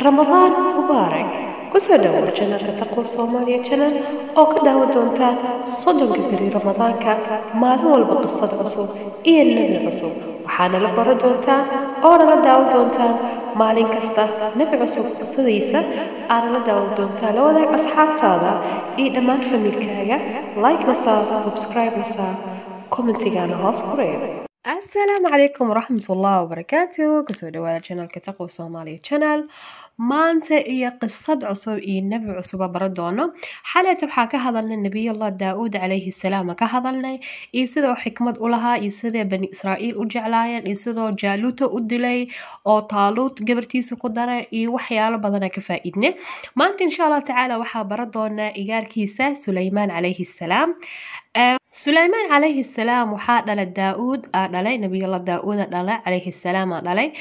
Ramadaan mubaarak. Kusoo dhawow channelka Taqwa Soomaaliya Channel oo ka daawan doonta 30-ka beri Ramadaanka maalin walba qisad cusub iyo nebi cusub. Waxaana la baran doontaa oona la daawan doontaa maalin kasta nebi cusub qisadiisa aana la daawan doontaa. La wadaag asxaabtaada iyo dhammaan familkaaga. Like na saar, subscribe na saar, commentigaana hoos ku reeb. Asalaamu calaykum waraxmatullahi wabarakaatu. Kusoo dhawaada channelka Taqwa Soomaaliya Channel. Maanta iyo qisad cusub iyo nebi cusuba baran doono. Xalayta waxaa ka hadalnay Nabiyullah Daauud calayhi salaam, ka hadalnay iyo sidoo xikmad u lahaa iyo sidee Bani Israa'iil u jeclaayeen iyo sidoo Jaaluuta u dilay oo Taaluut gabartiisa ku daray iyo waxyaalo badana ka faa'iidnay. Maanta insha Allah tacaala waxaa baran doonaa igaarkiisa Sulaymaan calayhi salaam. Sulaymaan calayhi salaam waxaa dhalay Daauud, aa dhalay Nabiyullah Daauud aa dhalay calayhi salaam aa dhalay.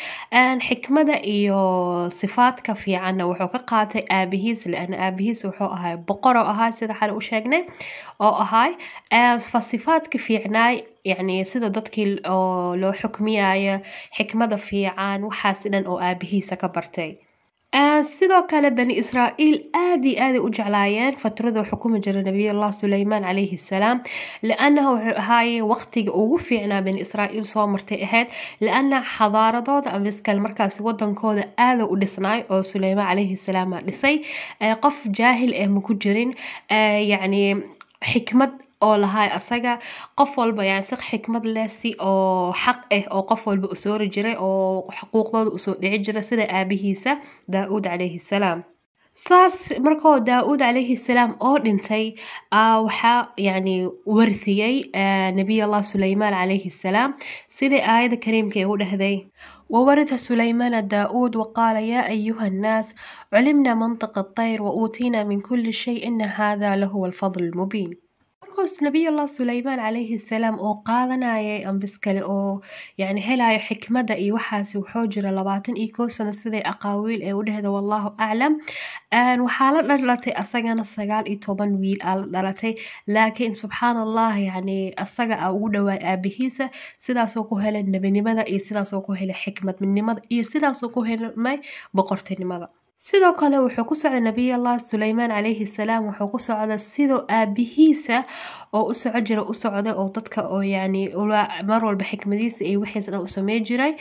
Xikmada iyo sifaadka fiicanna wuxuu ka qaatay aabihiis, liana aabihiis wuxuu ahay boqor oo ahaa sida xale u sheegnay oo ahay fa sifaadka fiicnaay, yacni sida dadkii oo loo xukmiyayo, xikmada fiican, waxaas dhan oo aabihiisa ka bartay. Sidoo kale Bani Israa'iil aad iyo aad ay u jeclaayeen fatrada uu xukumi jiray Nabiyullah Sulaymaan calayhi salaam, liannahu wuxuu ahaayey waqtiga ugu fiicnaa Bani Israa'iil soo martay ahayd, lianna xadaaradooda ama iskale markaas wadankooda aada u dhisnaay oo Sulaymaan calayhi salaam aa dhisay. Qof jaahil eh ma ku jirin, yacni xikmad oo lahaa asaga qof walba, yani si xikmad leh, si oo xaq ah oo qof walba u soori jiray oo xuquuqdooda usoo dhici jiray sida aabihiisa Daauud calayhi salaam. Saas markoo Daauud calayhi salaam oo dhintay, waxaa yani warthiyey Nabiyallah Sulaymaan calayhi salaam, sidai aayadda kariimka ee u dhahday: وورث سليمان داود وقال يا أيها الناس علمنا منطق الطير وأوتينا من كل شيء إن هذا لهو الفضل المبين. Markaas Nabiyullah Sulaymaan calayhi salaam oo qaadanayay ambis kale oo yani helayo xikmada iyo waxaasi, wuxuu jira 21 sano siday aqaawiil ee u dhehda, wallahu aclam. Waxaa la dhalatay asagana 19 wiil aa la dhalatay, laakiin subxaan Allah, yani asaga aa ugu dhawaay aabihiisa, sidaasoo ku helay nebinimada iyo sidaasoo ku helay xikmadnimada iyo sidaasoo ku helmay boqortinimada. Sidoo kale wuxuu ku socday Nabiyallah Sulaymaan calayhi salaam, wuxuu ku socday sidoo aabihiisa oo u soco jira u socday oo dadka oo yani mar walba xikmadiisa iyo wixiisa dhan u samey jiray.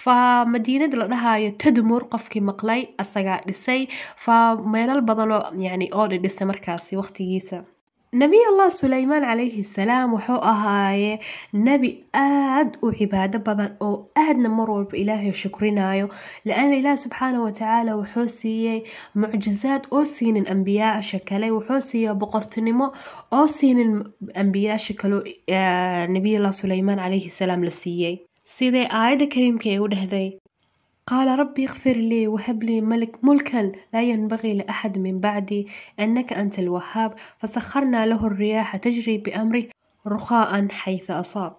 Fa madiinada la dhahayo Tadmur qofkii maqlay asagaa dhisay, fa meelal badanoo yani oo dhidhisay markaasi waqtigiisa. Nabiyallah Sulaymaan calayhi salaam wuxuu ahaaye nebi aad u cibaado badan oo aadna mar walba Ilaahay shukrinayo, lianna Ilaah subxaanahu watacaala wuxuu siiyey mucjizaad oo siinin ambiyaasha kale, wuxuu siiyey boqortinimo oo siinin ambiyaasha kale Nabiyallah Sulaymaan calayhi salaam la siiyey, sidee aayadda kariimka ee u dhahday: قال ربي اغفر لي وهب لي ملك ملكا لا ينبغي لأحد من بعدي إنك أنت الوهاب فسخرنا له الرياح تجري بأمره رخاء حيث أصاب.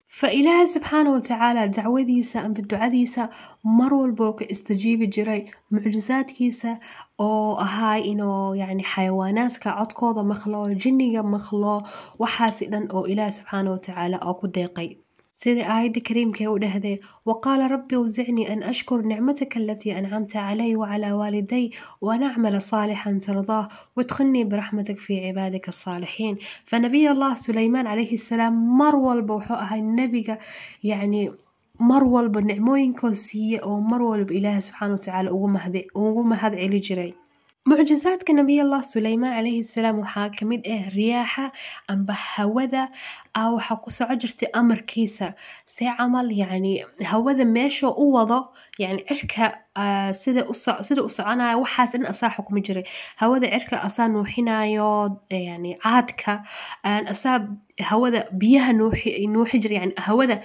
فإله سبحانه وتعالى dacwadiisa amba ducadiisa mar walba oo ka istajiibi jiray, mucjizaadkiisa oo ahaa inuu yani xayawaanaadka codkooda maqlo, jinniga maqlo, waxaasi dhan oo Ilaah subxaana watacaala oo ku deeqay, sida aayadda kariimka ee u dhahday: وقال ربي أوزعني أن أشكر نعمتك التي أنعمت علي وعلى والدي وأن أعمل صالحا ترضاه وادخلني برحمتك في عبادك الصالحين. فنبي الله سليمان عليه السلام mar walba wuxuu ahay nebiga yani mar walba nicmooyinkoo siiye oo mar walba Ilaahi subxaana watacaala ugu mahad celi jiray. Mucjizaadka Nabiyallah Sulaymaan calayhi salaam waxaa kamid ah riyaaxa amba hawada waxaa ku soco jirtay amarkiisa, see camal yani hawada meesha u wado, yani cirka sida u soconayo, waxaas dhan asaa xukmi jiray. Hawada cirka asaa nuuxinayo, yani caadka asaa hawada biyaha nuuxi jiray, yani hawada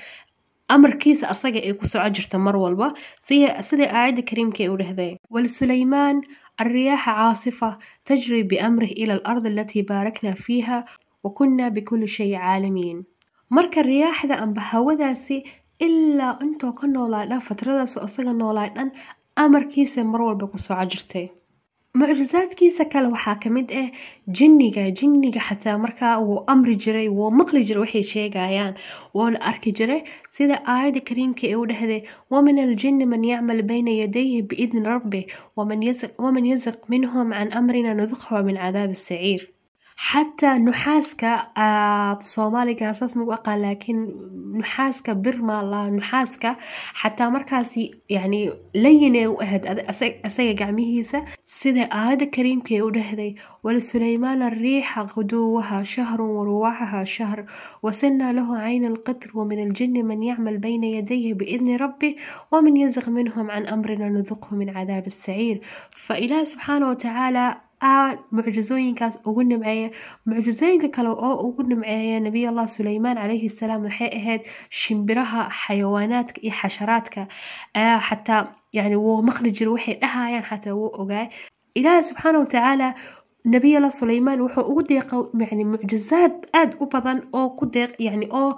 amarkiisa asaga ay ku soco jirta mar walba, sida aayadda kariimka ay u dhahday: ولسليمان الرياح عاصفة تجري بأمره إلى الأرض التي باركنا فيها وكنا بكل شيء عالمين. Marka riyaaxda amba hawadaasi ilaa intuu ka noolaa dhan, fatradaasoo asaga noolaa dhan, amarkiisa mar walba ku soco jirtay. Mucjizaadkiisa kale waxaa kamid ah jinniga xataa markaa wuu amri jiray, wuu maqli jiray waxay sheegayaan, wuuna arki jiray, sida aayadda kariimka ee u dhahday: "Wamin aljinni man yacmal bayna yadayhi biidni rabbih waman yasiq minhum can amrina nudiqhu min cadaabi saciir." Xataa nuxaaska, Soomaaliga saas magu aqaan, laakiin nuxaaska bir maa, nuxaaska xataa markaasi yani layinay u ahayd asaga gacmihiisa, sida aayadda kariimka ee u dhahday: "Walisuleymaana ariixa guduwaha shahrun waruwaaxaha shahr wasilnaa lahu cayna alqitr wamin aljinni man yacmal bayna yadayhi biidni rabbih waman yasiq minhum can amrina nudiqhu min cadaabi asaciir." Fa Ilaah subxaana watacaala mucjizooyinkaas ugu nimceeya. Mucjizooyinka kale oo ugu nimceeya Nabiyallah Suleymaan calayhi salaam waxay ahayd shimbiraha, xayawaanaadka iyo xasharaadka xataa yani wuu maqli jiray waxay dhahayaan, xataa wuu ogaay. Ilaahi subxaana watacaala Nabiyallah Suleymaan wuxuu ugu deeqa yani mucjizaad aada u badan oo ku deeq yani oo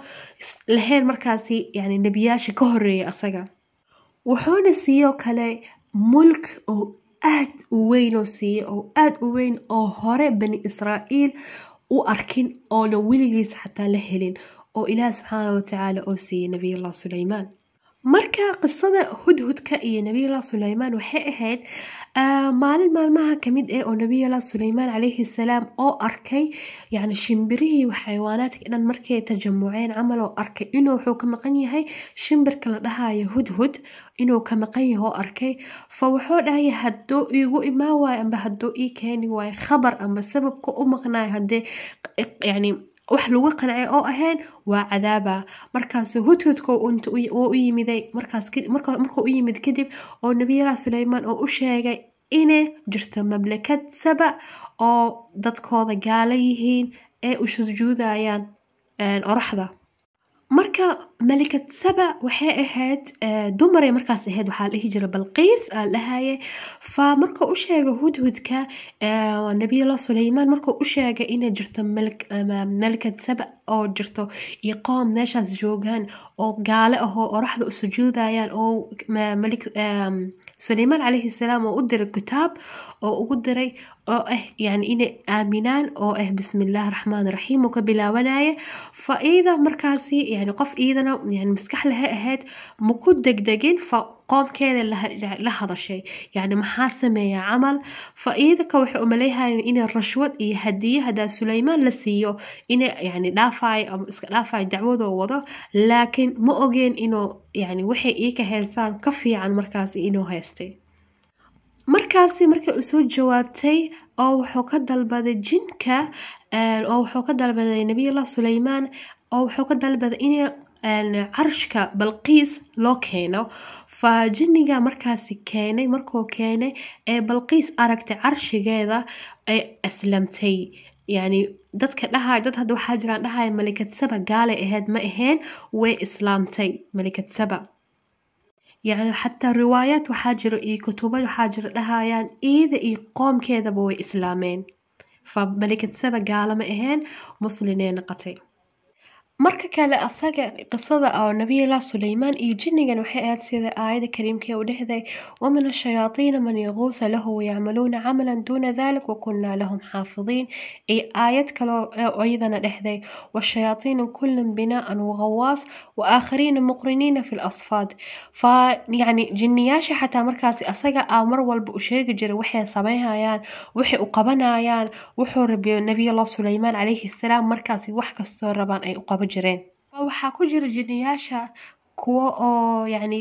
lahayn markaasi yani nebiyaasha ka horeeya asaga. Wuxuuna siiyoo kale mulk oo aad u weyn oo siiyey, oo aada u weyn, oo hore Bani Israa'iil u arkin oona weligiis xataa la helin, oo Ilaah subxaana watacaala oo siiyey Nabiyullah Suleymaan. Marka qisada hudhudka iyo Nabiyullah Suleymaan waxay ahayd maalin maalmaha kamid ah oo Nabiyullah Suleymaan calayhi salaam oo arkay yani shimbirihii xayawaanaadka dhan markay tajamuceen camal, oo arkay inuu wuxuu ka maqan yahay shimbirka la dhahayo hudhud, inuu ka maqan yahay oo arkay. Fa wuxuu dhahay: "Hadduu iigu imaan waayo amba hadduu ii keeni waayo khabar amba sababka u maqnayo, haddee yani wax lagu qancay oo ahayn, waa cadaaba." Markaas hudhudka wuu u yimiday. Markaas markuu u yimid kadib oo Nabiyallah Suleymaan oo u sheegay inay jirto mamlakad Saba oo dadkooda gaala yihiin ee u sujuudayaan oraxda. Marka malikad Saba waxay ahayd dumaray markaas ahayd, waxaa la dhihi jiray Balqiis aa la dhahaye. Fa markuu u sheegay hudhudka Nabiyullah Suleymaan, markuu u sheegay inay jirto malikad Saba oo jirto iyo qoom meeshaas joogaan oo gaale ahoo oraxda u sujuudayaan, oo malik Suleymaan calayhi salaam oo u diray kitaab oo ugu diray oo ah yani inay aaminaan, oo ah "Bismillahi raxmaan raxiim" oo ka bilaabanaya. Fa iida markaasi yani qof iidana yani maskax laha ahayd, ma ku degdegin. Fa qoomkeeda la hadashay, yani maxaa sameeya camal. Fa iidaka waxay umaleynayeen inay rashwad iyo hadiye hadaa Suleymaan la siiyo inay yani dhaafayo ama iska dhaafayo dacwadoo wado, laakiin ma ogeen inuu yani waxay iika haystaan ka fiican markaasi inuu haystay. Markaasi markay usoo jawaabtay oo wuxuu ka dalbaday jinka, oo wuxuu ka dalbaday Nabiyullah Suleymaan, oo wuxuu ka dalbaday in carshka Balqiis loo keeno. Fa jinniga markaasi keenay. Markuu keenay ee Balqiis aragtay carshigeeda ay aslamtay. Yani dadka dhahay, dad hadda waxaa jiraan dhahaya malikad Saba gaalay ahayd, ma ahayn, way islaamtay malikad Saba. Yani xataa riwaayaad waxaa jiro iyo kutubo waxaa jiro dhahayaan iida iyo qoomkeedaba way islaameen. Fa malikad Saba gaala ma ahayn, muslinee noqotay. Marka kale asaga qisada oo Nabiyullah Suleymaan iyo jinnigan waxay ahayd sida aayada kariimka u dhehday: "Wamin ashayaatiina man yaquusa lahu wayacmaluuna camalan duuna dalik wakunnaa lahum xaafidiin." Iyo aayad kale oo iyadana dhehday: "Washayaatiina kullun binaa'an waghawaas waaaakhariina muqriniina fi lasfaad." Fa yani jinniyaasha xataa markaasi asaga aa mar walba u sheegi jiray waxay sameynayaan, waxay u qabanayaan, wuxuu rabiyo Nabiyullah Suleymaan calayhi salaam. Markaasi wax kastoo rabaan ay u qaban jireen. Waxaa ku jira jinniyaasha kuwo oo yani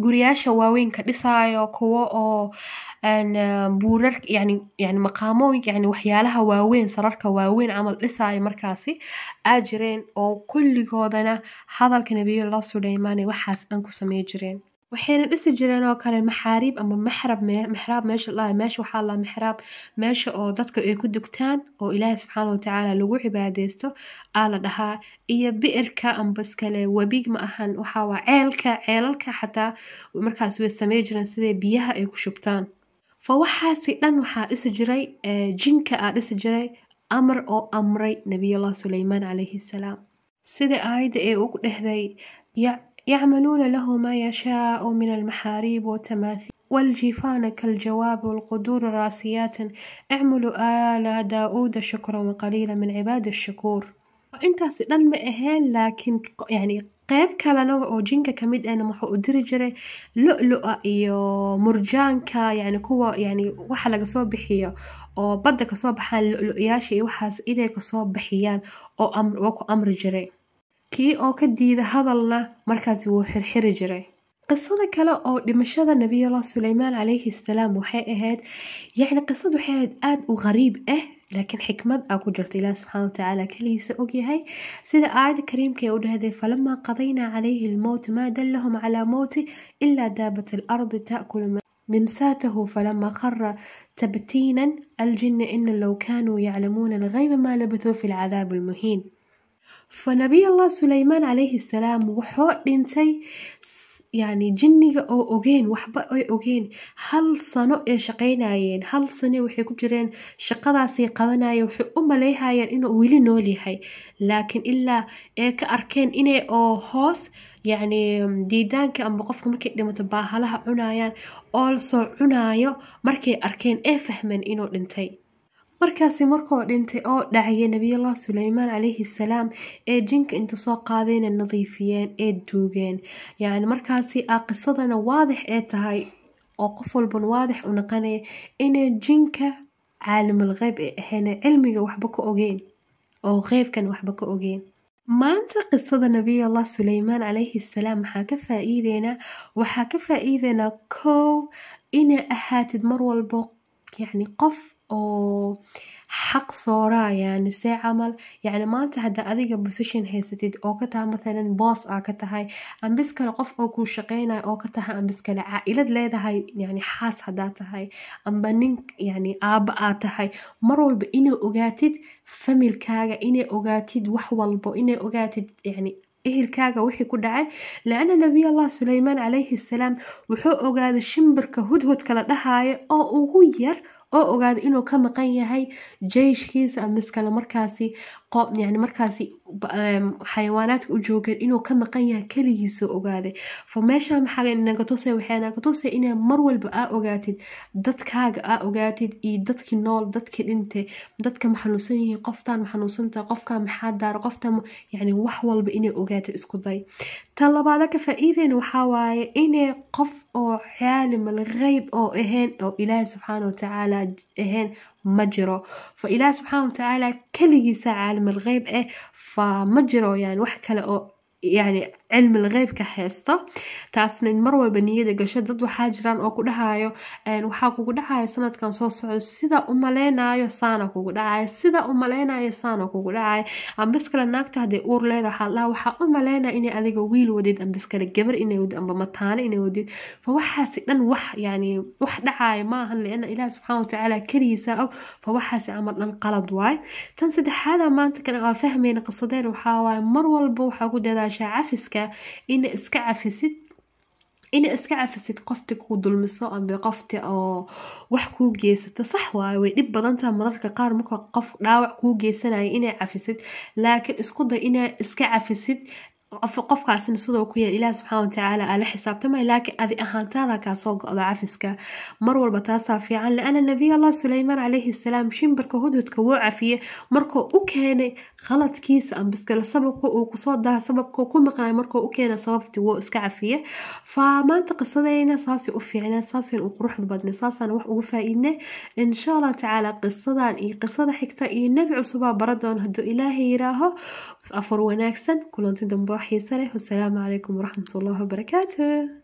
guriyaasha waaweyn ka dhisaayo, kuwo oo buurar yani maqaamooyinka, yani waxyaalaha waaweyn, sararka waaweyn camal dhisaayo markaasi aa jireen, oo kulligoodana hadalka Nabiyullah Suleymaan waxaas dhan ku samey jireen. Waxayna dhisi jireen oo kale maxaariib ama maxrab, mixraab meesha la, meesha waxaa la mixraab, meesha oo dadka ay ku dugtaan oo Ilaahay subxaana watacaala lagu cibaadeysto aa la dhahaa, iyo bi'irka amba iskale webig ma ahan, waxaa waa ceelka, ceelalka xataa markaas way samey jireen siday biyaha ay ku shubtaan. Fa waxaasi dhan waxaa dhisi jiray jinka aa dhisi jiray, amar oo amray Nabiyullah Suleymaan calayhi salaam, sida aayadda ee ugu dhehday: "Yacmaluuna lahu maa yashaau min almaxaariib watamaathiil." والجفان كالجواب والقدور راسيات اعملوا آل داود شكرا وقليلا من عباد الشكور. Intaasi dhan ma ahayn, laakiin yani qeyb kalena oo jinka kamid ahna wuxuu u diri jiray lu-lu-a iyo murjaanka, yani kuwa yani waxa laga soo bixiyo oo badda kasoo baxaan, lu-lu-yaasha iyo waxaas inay kasoo bixiyaan oo oo ku amri jiray. Kii oo ka diida hadalna markaasi wuu xirxiri jiray. Qisada kale oo dhimashada Nabiyullah Suleymaan calayhi salaam waxay ahayd, yacni qisadu waxay ahayd aada u qariib ah, laakiin xikmad aa ku jirta, Ilaah subxaana watacaala keligiisa ogyahay. Sida aayadda kariimka ee u dhahday: falamaa qadaynaa calayhi almowt maa dallahum calaa mowti ilaa daabat alardi taakulu من ساته فلما خر تبتينا الجن إن لو كانوا يعلمون الغيب ما لبثوا في العذاب المهين. فنبي الله سليمان عليه السلام wuxuu dhintay yani jinniga oo ogeen, waxba ay ogeen. Hal sano ay shaqaynayeen, hal sano waxay ku jireen shaqadaasay qabanayeen, waxay u maleyhayeen inuu weli nool yahay, laakiin ilaa ay ka arkeen inay oo hoos yacni diidaanka amba qofka markay dhimato baahalaha cunayaan oo lasoo cunaayo markay arkeen ee fahmeen inuu dhintay. Markaasi markuu dhintay oo dhacayay Nabiyullah Suleymaan calayhi salaam ee jinka inta soo qaadayna nadiifiyeen ee duugeen, yacni markaasi aa qisadana waadix ee tahay oo qof walban waadix u naqanaya inay jinka caalimul qeyb ay ahayn, cilmiga waxba ka ogeyn oo qeybkan waxba ka ogeyn. Maanta qisada Nabiyullah Suleymaan calayhi salaam maxaa ka faa'iideynaa? Waxaa ka faa'iideynaa kow, inay ahaatid mar walbo yacni qof oo xaq sooraa, yani see camal, yani maanta hadda adiga position haysatid oo ka tahay mathalan boss aa ka tahay, ambis kale qof oo kuu shaqeynayo oo ka tahay, ambis kale caa-ilad leedahay, yani xaas haddaa tahay amba nin, yani aaba aa tahay, mar walba inay ogaatid familkaaga, inay ogaatid wax walbo, inay ogaatid yani ehelkaaga wixii ku dhacay. Laana Nabiyallah Suleymaan calayhi salaam wuxuu ogaaday shimbirka hudhudka la dhahaayo oo ugu yar oo ogaaday inuu ka maqan yahay jeyshkiisa amiskale markaasi yani markaasi xayawaanaadka u joogeen inuu ka maqan yahay keligiisoo ogaaday. Fa meesha maxaa naga tusay? Waxay naga tusay inay mar walba aa ogaatid dadkaaga, aa ogaatid iyo dadkii nool, dadkii dhintay, dadka ma xanuunsan yihiin, qoftaan ma xanuunsantahay, qofkaa maxaa daara, qoftaan, yani wax walba inay ogaatid isku day. Tan labaada ka faa-iideyna waxaa waaye inay qof oo caalimul qeyb oo ahayn oo Ilaahi subxaana watacaala ahayn ma jiro. Fa Ilaah subxaana watacaala keligiisa caalimul qeyb ah, fa ma jiro yani wax kale oo yani cilmil qeybka haysto. Taasna in mar walba niyada gasho. Dad waxaa jiraan oo ku dhahayo waxaa kugu dhacayo sanadkan soo socdo, sida u maleynayo saana kugu dhacayo, sida u maleynayo saana kugu dhacayo. Ambis kale naagta hadday uur leeda waxaa la dhahaa waxaa u maleynaya inay adiga wiil wadid, ambis kale gabar inay wadid, amba mataane inay wadid. Fa waxaasi dhan wax yani wax dhacayo maahan, liana Ilaah subxaana watacaala keligiisa og. Fa waxaasi camal dhan qalad waay. Tan saddexaada maanta kan aa fahmayna qisadeen waxaa waaye mar walba waxaa ku dadaashaa cafiska, ina iska cafisid, ina iska cafisid qofta kuu dulmiso amba qofta oo wax kuu geysata. Sax waaye, way dhib badan tahay mararka qaar marka qof dhaawac kuu geysanaya inay cafisid, laakiin isku day inaa iska cafisid. Qofkaasina sidoo ku yaal Ilaah subxaana watacaala aa la xisaabtamay, laakiin adi ahaantaada kaa soo go-do cafiska mar walba, taasaa fiican. Liana Nabiy Allah Suleymaan calayhi salaam shimbirka hudhudka wuu cafiyey markuu u keenay khaladkiisa ambiskale sababka uu kusoo daha, sababka ku maqnay markuu u keenay sababtii wuu iska cafiyey. Fa maanta qisadayna saasay u fiicnaa, saasayna u quruxda badnay, saasaan wax ugu faa-iidnay. Insha Allah tacaala qisadan iyo qisada xigta iyo nebi cusubaa bara doon hadduu Ilaahay yiraaho. Afar wanaagsan, kulanti dambe oo xiise leh. Wasalaamu calaykum waraxmat ullahi wabarakaatu.